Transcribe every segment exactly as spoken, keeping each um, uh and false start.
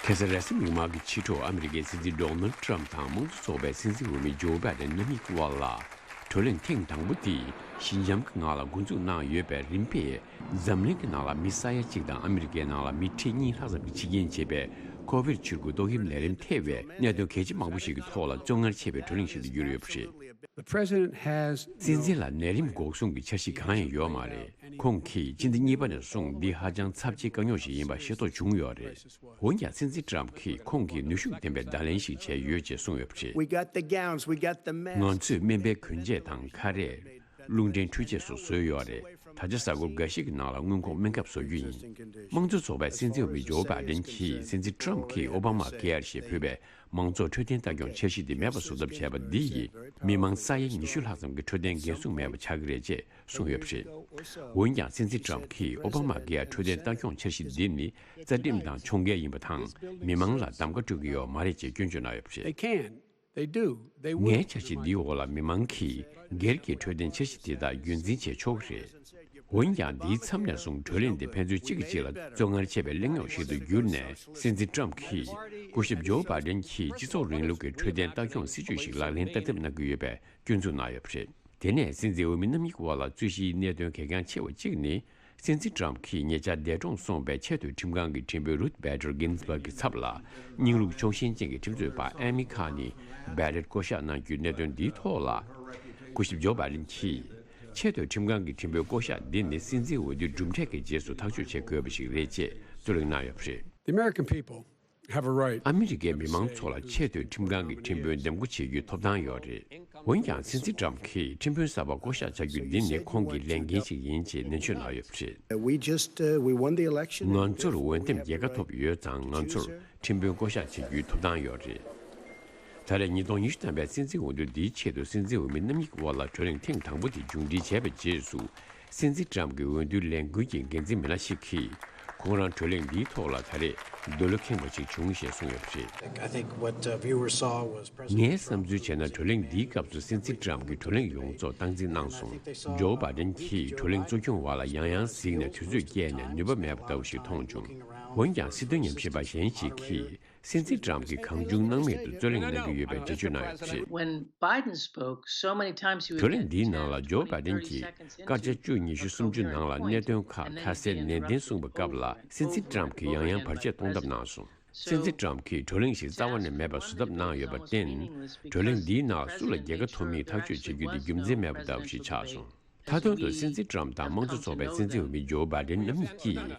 ཁ་སང་རེས་གཟའ་མིག་དམར་གྱི་ཕྱི་དྲོ་ཨ་མི་རི་ཀའི་སྲིད་འཛིན་ཌོ་ནལ་ཊམ་དང་དམངས་གཙོ་ཚོགས་པའི་སྲིད་འཛིན་འོས་མི་ཇོ་བྷའི་ཌེན་རྣམ་གཉིས་ཀྱི་དབར་ལ། བགྲོ་གླེང་ཐེངས་དང་པོ་དེ་ཞི་འཇམ་གྱི་ངང་ལ་འགོ་འཛུགས་གནང་ཡོད་པས། རིམ་པས་འཛམ་གླིང་གི་ནང་ལ་མི་ས་ཡ་གཅིག་དང་ཨ་མི་རི་ཀའི་ནང་ལ་མི་ཁྲི་གཉིས་ལྷག་ཙམ་གྱིས་འཆི་རྐྱེན་བྱས་པའི་ཁོ་བིད་ཆེད་སྒོའི་ཏོག་དབྱིབས་ནད་རིམས་ཐེ་བའི་གནད་དོན་གལ་ཆེ་མང་པོ་ཞིག་གི་ཐོག་ལ་བཙོན་ངར་ཆེ་བའི་བགྲོ་གླེང་ཞིག་ཏུ་གྱུར་ཡོད་པ་རེད། The president has སྲིད་འཛིན་ལ་ནད་རིམས་འགོག་སྲུང་གི་འཆར་གཞི་གང་ཡང་ཡོད་མ་རེད། ཁོང་གིས་སྤྱི་ཟླ་གཉིས་པ་ནས་བཟུང་འདི་ཧ་ཅང་ཚབས་ཆེའི་དཀའ་རྙོག་ཞིག་ཡིན་པ་ཤེས་རྟོགས་བྱུང་ཡོད་རེད། འོན་ཀྱང་སྲིད་འཛིན་ཊམ་གྱིས་ཁོང་གིས་ནུས་ཤུགས་ལྡན་པའི་བརྡ་ལན་ཞིག་བྱས་ཡོད་ཅེས་གསུངས་ཡོད་པ་རེད། We got the gowns, we got the masks. ང་ཚོས་སྨན་པའི་གྱོན་ཆས་དང་ཁ་རས། རླུང་འཕྲིན་འཕྲུལ་ཆས་སོགས་བཟོས་ཡོད་རེད། ད་ཆ་གཟའ་འཁོར་འགའ་ཤས་ཀྱི་ནང་ལ་སྔོན་འགོག་སྨན་ཁབ་བཟོ་རྒྱུ་ཡིན། དམངས་གཙོ་ཚོགས་པའི་སྲིད་འཛིན་འོས་མི་ཇོ་བྷའི་ཌེན་གྱིས་སྲིད་འཛིན་ཊམ་གྱིས་ཨོ་བྷ་མ་ཀེ་ཡར་ཞེས་འབོད་པའི་མང་ཚོགས་འཕྲོད་བསྟེན་ལྟ་སྐྱོང་འཆར་གཞི་འདི་མེད་པ་བཟོ་ཐབས་བྱས་པ་འདི་ཡིས་མི་མང་ས་ཡ་ཉི་ཤུ་ལྷག་ཙམ་གྱི་འཕྲོད་བསྟེན་འགན་སྲུང་མེད་པ་ཆགས་ཀྱི་རེད་ཅེས་གསུངས་ཡོད་པ་རེད། འོན་ཀྱང་སྲིད་འཛིན་ཊམ་གྱིས་ཨོ་བྷ་མ་ཀེ་ཡར་འཕྲོད་བསྟེན་ལྟ་སྐྱོང་འཆར་གཞི་འདི་ནི་རྩ་ཁྲིམས་དང་ཕྱོགས་འགལ་ཡིན་པ་དང་། མི་མང་ལ་གདམ་ག་སྤྲོད་ཀྱི་ཡོད་མ་རེད་ཅེས་སྐྱོན་བརྗོད་གནང་ཡོད་པ་རེད། They can. They do. They will. ངའི་འཆར་གཞི་འདིའི་འོག་ལ་མི་མང་གིས་སྒེར་གྱི་འཕྲོད་བསྟེན་འཆར་གཞི་དེ་དག་རྒྱུན་འཛིན་བྱེད་ཆོག་གི་རེད། འོན་ཀྱང་། འདིའི་མཚམས་ནས་བཟུང་བགྲོ་གླེང་འདི་ཕན་ཚུན་གཅིག་གིས་གཅིག་ལ་བཙོན་ངར་ཆེ་བའི་གླེང་རྙོག་ཞིག་ཏུ་གྱུར་ནས། སྲིད་འཛིན་ཊམ་གྱིས་སྐུ་ཞབས་ཇོ་བྷའི་ཌེན་གྱིས་སྤྱི་ཚོགས་རིང་ལུགས་ཀྱི་འཕྲོད་བསྟེན་ལྟ་སྐྱོང་སྲིད་ཇུས་ཤིག་ལག་ལེན་བསྟར་ཐབས་གནང་གི་ཡོད་པའི་སྐྱོན་འཛུགས་གནང་ཡོད་པ་རེད། དེ་ནས་སྲིད་འཛིན་འོས་མི་རྣམ་གཉིས་ཀྱི་དབར་ལ་རྩོད་གཞིའི་གནད་དོན་གལ་འགངས་ཆེ་བ་གཅིག་ནི། སྲིད་འཛིན་ཊམ་གྱིས་ཉེ་ཆར་འདས་གྲོངས་སོང་བའི་ཆེས་མཐོའི་ཁྲིམས་ཁང་གི་ཁྲིམས་དཔོན་རུཐ་བྷེ་ཏར་གིན་སི་བྷག་གི་ཚབ་ལ་རྙིང་ལུགས་ཕྱོགས་ཞེན་ཅན་གྱི་ཁྲིམས་རྩོད་པ་ཨེ་མི་ཁ་ནི་བྷེ་ཏར་བསྐོ་གཞག་གནང་རྒྱུའི་གནད་དོན་འདིའི་ཐོག་ལ། སྐུ་ཞབས་ཇོ་བྷའི་ཌེན་གྱིས་ཆེས་མཐོའི་ཁྲིམས་ཁང་གི་ཁྲིམས་དཔོན་བསྐོ་གཞག་འདི་ནི་སྲིད་འཛིན་འོས་བསྡུའི་གྲུབ་འབྲས་ཀྱི་རྗེས་སུ་ཐག་གཅོད་བྱེད་དགོས་པ་ཞིག་རེད་ཅེས་རྩོད་གླེང་གནང་ཡོད་པ་རེད། The American people have a right. ཨ་མི་རི་ཀའི་མི་མང་ཚོ་ལ་ཆེས་མཐོའི་ཁྲིམས་ཁང་གི་ཁྲིམས་དཔོན་འདེམས་བསྐོ་བྱེད་རྒྱུའི་ཐོབ་ཐང་ཡོད་རེད། འོན་ཀྱང་། སྲིད་འཛིན་ཊམ་གྱིས་ཁྲིམས་དཔོན་གསར་པ་བསྐོ་གཞག་བྱ་རྒྱུ་འདི་ནི་ཁོང་གི་ལས་འགན་ཞིག་ཡིན་ཅེས་ནན་བརྗོད་གནང་ཡོད་པ་རེད། We just, uh, we won the election. ང་ཚོར་འོས་འདེམས་རྒྱལ་ཁ་ཐོབ་ཡོད་ཙང་། ང་ཚོར་ཁྲིམས་དཔོན་བསྐོ་གཞག་བྱེད་རྒྱུའི་ཐོབ་ཐང་ཡོད་རེད། ད་རེས་ཉིས་སྟོང་ཉི་ཤུ་ཐམ་པའི་སྲིད་འཛིན་འོས་བསྡུ་འདིའི་ཆེད་དུ་སྲིད་འཛིན་འོས་མི་རྣམ་གཉིས་ཀྱི་དབར་ལ་བགྲོ་གླེང་ཐེངས་དང་པོ་དེ་མཇུག་སྒྲིལ་བྱས་པའི་རྗེས་སུ། སྲིད་འཛིན་ཊམ་གྱི་འོས་བསྡུ་ལས་འགུལ་གྱི་འགན་འཛིན་མི་སྣ་ཞིག་གིས། ཁོང་རང་བགྲོ་གླེང་འདིའི་ཐོག་ལ་ད་རེས་འདོད་བློ་ཁེངས་པ་ཞིག་བྱུང་ཞེས་གསུངས་ཡོད་པ་རེད། I think what, uh, viewers saw was President ངའི་བསམ་ཚུལ་བྱས་ན། བགྲོ་གླེང་འདིའི་སྐབས་སུ་སྲིད་འཛིན་ཊམ་གྱིས་བགྲོ་གླེང་ཡོངས་རྫོགས་སྟངས་འཛིན་གནང་སོང་། ཇོ་བྷའི་ཌེན་གྱིས་བགྲོ་གླེང་གཙོ་སྐྱོང་བ་ལ་ཡང་ཡང་གཟིགས་ནས་དུས་ཚོད་བསྐྱལ་ནས་ནུས་པ་མེད་པ་ལྟ་བུ་ཞིག་མཐོང་བྱུང་། འོན་ཀྱང་། སྲིད་དོན་ཉམས་ཞིབ་པ་གཞན་ཞིག་གིས། སྲིད་འཛིན་ཊམ་གྱིས་གང་བྱུང་སྣང་མེད་དུ་རྩོད་གླེང་གནང་གི་ཡོད་པའི་འགྲེལ་བརྗོད་གནང་ཡོད་པ་རེད། When Biden spoke, so many times he would བགྲོ་གླེང་འདིའི་ནང་ལ་ཇོ་བྷའི་ཌེན་གྱིས་སྐར་ཆ་བཅུ། ཉི་ཤུ། སུམ་ཅུ་ནང་ལ་གནད་དོན་ཁག་ཁ་གསལ་ནན་ཏན་གསུངས་པའི་སྐབས་ལ། སྲིད་འཛིན་ཊམ་གྱིས་ཡང་ཡང་བར་ཆད་གཏོང་ཐབས་གནང་སོང་། སྲིད་འཛིན་ཊམ་གྱིས་བགྲོ་གླེང་ཞིག་རྩ་བ་ནས་མེད་པ་བཟོ་ཐབས་གནང་ཡོད་པར་བརྟེན། བགྲོ་གླེང་འདིའི་ནང་སུ་ལ་རྒྱལ་ཁ་ཐོབ་མིན་ཐག་གཅོད་བྱེད་རྒྱུ་དེ་རྒྱུ་མཚན་མེད་པ་ལྟ་བུ་ཞིག་ཆགས་སོང་། མཐའ་དོན་དུ། སྲིད་འཛིན་ཊམ་དང་དམངས་གཙོ་ཚོགས་པའི་སྲིད་འཛིན་འོས་མི་ཇོ་བྷའི་ཌེན་རྣམ་གཉིས་ཀྱིས།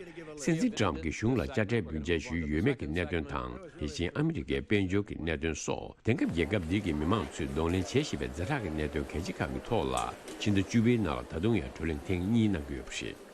སྲིད་འཛིན་ཊམ་གྱིས་གཞུང་ལ་དཔྱ་ཁྲལ་འབུལ་འཆར་ཞུས་ཡོད་མེད་ཀྱི་གནད་དོན་དང་། དེ་བཞིན་ཨ་མི་རི་ཀའི་དཔལ་འབྱོར་གྱི་གནད་དོན་སོགས། དེང་སྐབས་རྒྱལ་ཁབ་འདི་གི་མི་མང་ཚོས་གདོང་ལེན་བྱེད་བཞིན་པའི་ཛ་དྲག་གི་གནད་དོན་གལ་ཆེ་ཁག་གི་ཐོག་ལ། ཕྱི་ཟླ་བཅུ་པའི་ནང་ལ་ད་དུང་ཡང་བགྲོ་གླེང་ཐེངས་གཉིས་གནང་གི་ཡོད་པ་རེད།